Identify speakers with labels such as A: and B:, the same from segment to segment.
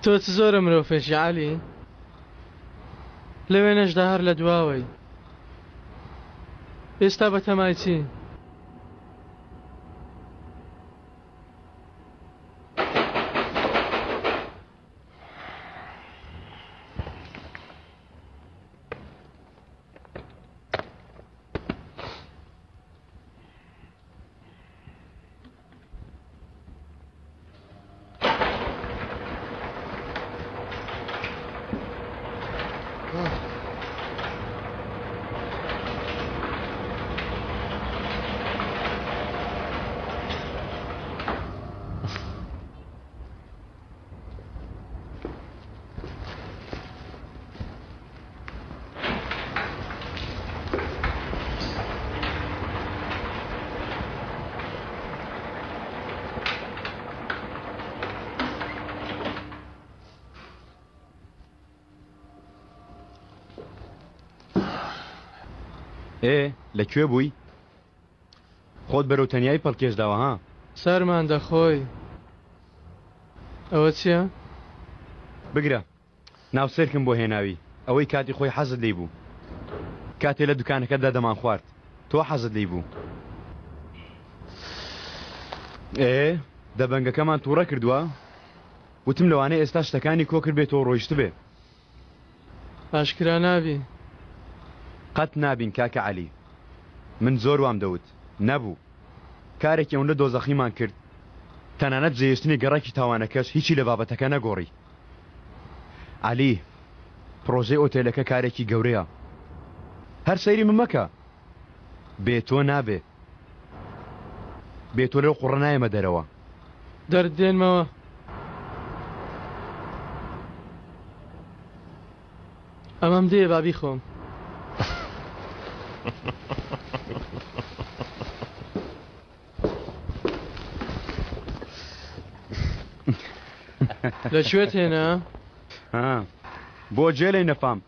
A: تۆ چ زۆرە مرۆفێکی عەلی؟ لە وێنەشدا هەر لە دواوەی. ئێستا بەتەمای چی؟
B: ئێ لە کوێ بووی؟ خۆت بەرەو تەنیایی پەڵکێش داوە ها؟
A: سەرمان دەخۆی. ئەوە چییە؟
B: بگرە ناو سێرکم بۆ هێناوی ئەوەی کاتی خۆی حەزت لێی بوو کاتێ لە دوکانەکەتدا دەمانخوارد تۆ حەزت لێی بوو. ئێ دەبەنگەکەمان توڕە کردووە وتم لەوانەیە ئێستا شتەکانی کۆ کردبێتەوە و ڕۆیشتبێ.
A: ئاشکرا نابی.
B: قەت نابین کاکە عەلی. من زۆر وام دەوت. نەبوو. کارێکی ئەوندە دۆزەخیمان کرد تەنانەت جێهێشتنی گەڕەکی تاوانەکەش هیچی لە بابەتەکە نەگۆڕی. عەلی، پڕۆژەی ئۆتێلەکە کارێکی گەورەیە. هەر سەیری من مەکە. بێ تۆ نابێ. بێ تۆ لەو قوڕە نایەمە دەرەوە.
A: دەرت دێنمەوە. ئەمەم دێ با بیخۆم. لە کوێت هێنا؟
B: ها بۆ جێلەی نەفام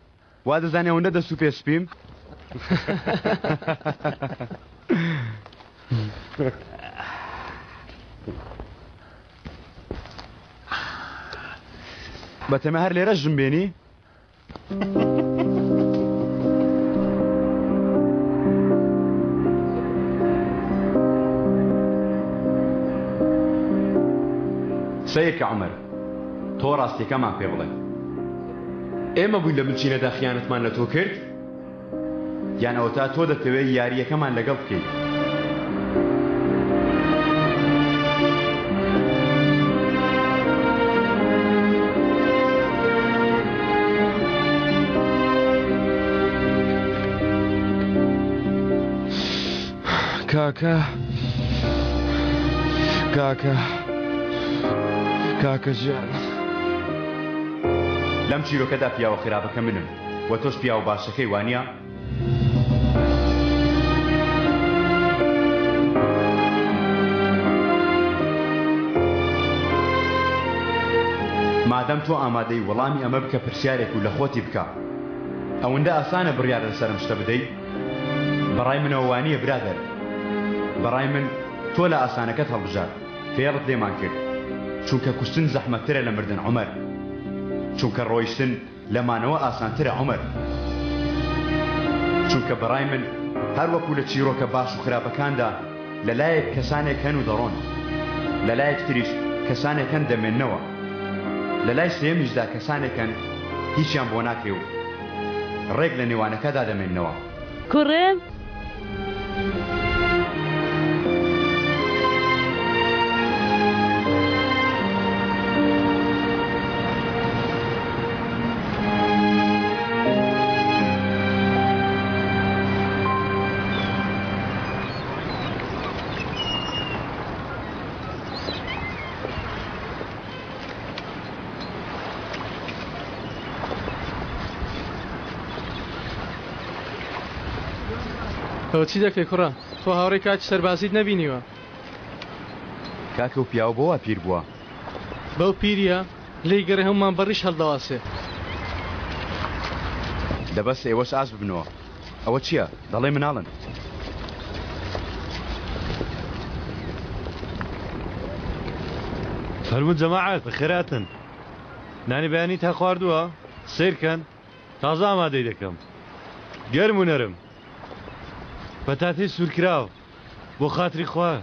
B: وا دەزانی ئەوەندە دەست و پێ سپیم؟ بەتەمە هەر لێرە ژم بێنی؟ سەیرکە عومەر تۆ ڕاستیەکەمان پێ بڵێ ئێمە بووین لە بنچینەدا خیانەتمان لە تۆ کرد یان ئەوەتا تۆ دەتەوێت یارییەکەمان لەگەڵ بکەیت؟
C: کاکە کاکە کاکە گیان.
B: لەم چیرۆکەدا پیاوە خراپەکە منم. وە تۆش پیاوە باشەکەی وانیە؟ مادەم تۆ ئامادەی وەڵامی ئەمە بکە پرسیارێک و لە خۆتی بکە ئەوەندە ئاسانە بڕیار لەسەر ئەم شتە بدەی؟ بەڕای منەوە وانیە برادەر بەڕای من تۆ لە ئاسانەکەت هەڵبژارد فێڵت لێمان کرد چونکە کوشتن زەحمەتترە لە مردن عومەر چونکە ڕۆیشتن لە مانەوە ئاسانترە عومەر. چونکە بەڕای من هەر وەکو لە چیرۆکە باش و خراپەکاندا لە لایەک کەسانێک هەن و دەڕۆن، لە لایەک تریش کەسانێک هەن دەمێننەوە، لە لای سێیەمیشدا کەسانێک هەن هیچیان بۆ ناکرێ و ڕێک لە نێوانەکەدا دەمێننەوە.
D: کوڕم!
A: ئەوە چی دەکەی کوڕە؟ تۆ هاوڕێی کاتی سەربازیت نەبینیوە.
B: کاکە و پیاو بۆ وا پیر بووە؟
A: بەو پیریە لێی گەڕێ هەموومان بە ڕیش هەڵدەواسێ.
B: دە بەس ئێوەش ئاش ببنەوە. ئەوە چییە؟ دەڵێی مناڵن.
C: فەرموون جەماعەت بەخێرهاتن.
D: نانی بەیانی تا خواردووە؟ سەیرکەن تازە ئامادەی دەکەم. گەرم و نەرم. پەتاتەی سوورکراو. بۆ خاتری خوا.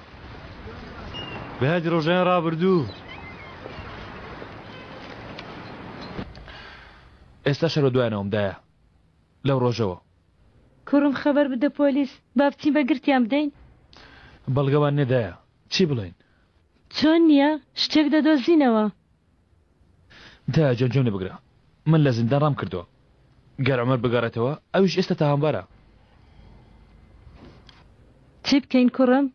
D: بە یادی ڕۆژانی ڕابردوو.
E: ئێستاش هەر بەدوایانەوەم دایە لەو ڕۆژەوە.
F: کوڕم خەبەر بدە پۆلیس با بچین بە گرتیان بدەین.
E: بەڵگەمان نیە دایە چی بڵێین.
F: چۆن نیە شتێک دەدۆزینەوە.
E: دایە جان گوێم لێ بگرە من لە زیندان ڕام کردوە گەر عومەر بگەڕێتەوە ئەویش ئێستا تاوانبارە.
F: چی بکەین کوڕم؟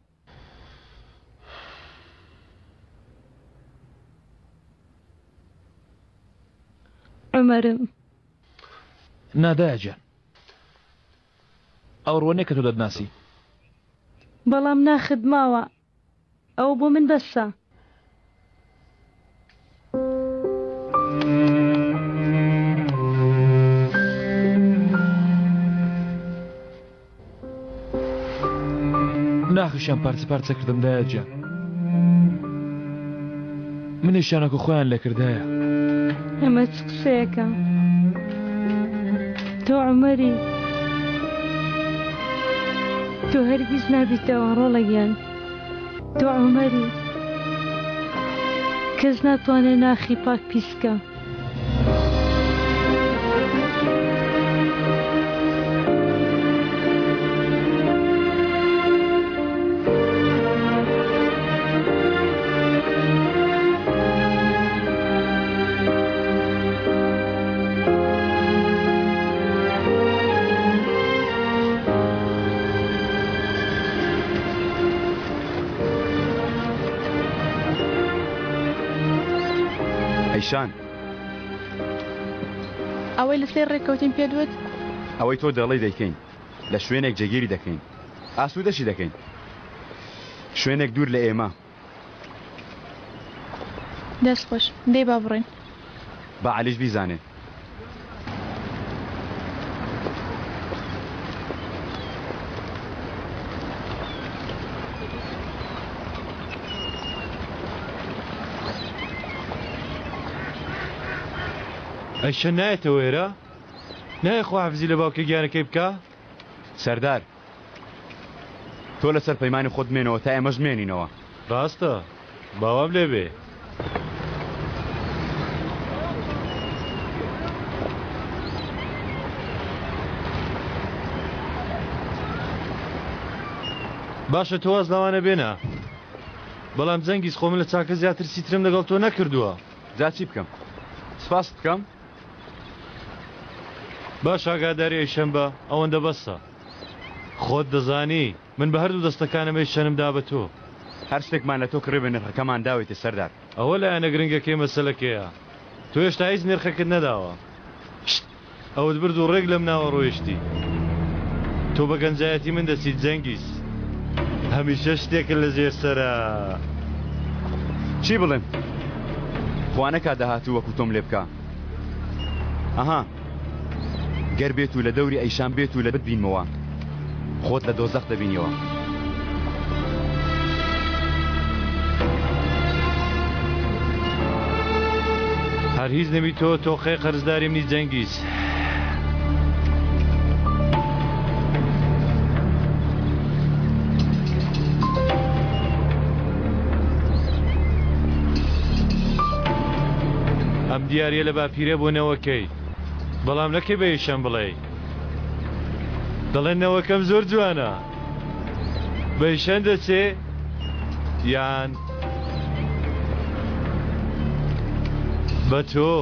F: عومەرم.
E: نا دایە گیان ئەو ڕووە نیە کە تۆ دەتناسی.
F: بەڵام ناخت ماوە ئەوە بۆ من بەسە.
E: ناخیشیان پارچە پارچە کردم دایە گیان. منیشیان وەکو خۆیان لێکردایە.
F: ئەمە چ قسەیەکە؟ تۆ عومەری. تۆ هەرگیز نابیتەوە ڕۆڵە گیان. تۆ عومەری. کەس ناتوانێ ناخی پاک پیس بکا.
B: ئەیشان.
G: ئەوەی لەسەر ڕێککەوتین پێت وت؟
B: ئەوەی تۆ دەڵێی دەیکەین. لە شوێنێک جێگیری دەکەین. ئاسوودەشی دەکەین. شوێنێک دوور لە ئێمە.
G: دەست خۆش. دەی با بڕۆین.
B: با عەلیش بیزانێ.
D: ئەیشە نایەتەوە ئێرە؟ نایە خواحافزی لە باوکە گیانەکەی بکا؟
B: سەردار تۆ لەسەر پەیمانی خۆت بمێنەوە تا ئێمەش بمێنینەوە.
D: ڕاستە با وام لێ بێ. باشە تۆ واز لەوانە بێنە بەڵام جەنگیز خۆ من لە چاکە زیاتر سیترم لەگەڵ تۆ نەکردووە.
B: جا چی بکەم؟ سپاست بکەم؟
D: باش ئاگاداری ئەیشەم بە ئەوەندە بەسە. خۆت دەزانی من بە هەردوو دەستەکانم ئەیشەنم دا بە تۆ.
B: هەر شتێکمان لە تۆ کڕی بە نرخەکەمان داویتە سەردار.
D: ئەوە لایەنە گرنگەکەی مەسەلەکەیە. تۆ هێشتا هیچ نرخەکت نەداوە. شت! ئەوت برد و ڕێک لەم ناوە ڕۆیشتی. تۆ بە گەنجایەتی من دەچیت جەنگیز. هەمیشە شتێکت لە ژێر سەرە.
B: چی بڵێم؟ خوا نەکا داهاتوو وەکو تۆم لێ بکا. ئەها گەر بێت و لە دەوری ئەیشان بێت و لە بتبینمەوە خۆت لە دۆزەخ دەبینیەوە.
D: هەر هیچ نەبی تۆ تۆقەی قەرزداری منی جەنگیز. ئەم دیاریە لە باپیرە بۆ نەوەکەی بەڵام نەکەی بە یشەم بڵێی دەڵێن نەوەکەم زۆر جوانە بە یشەن دەچێ یان بە تۆ.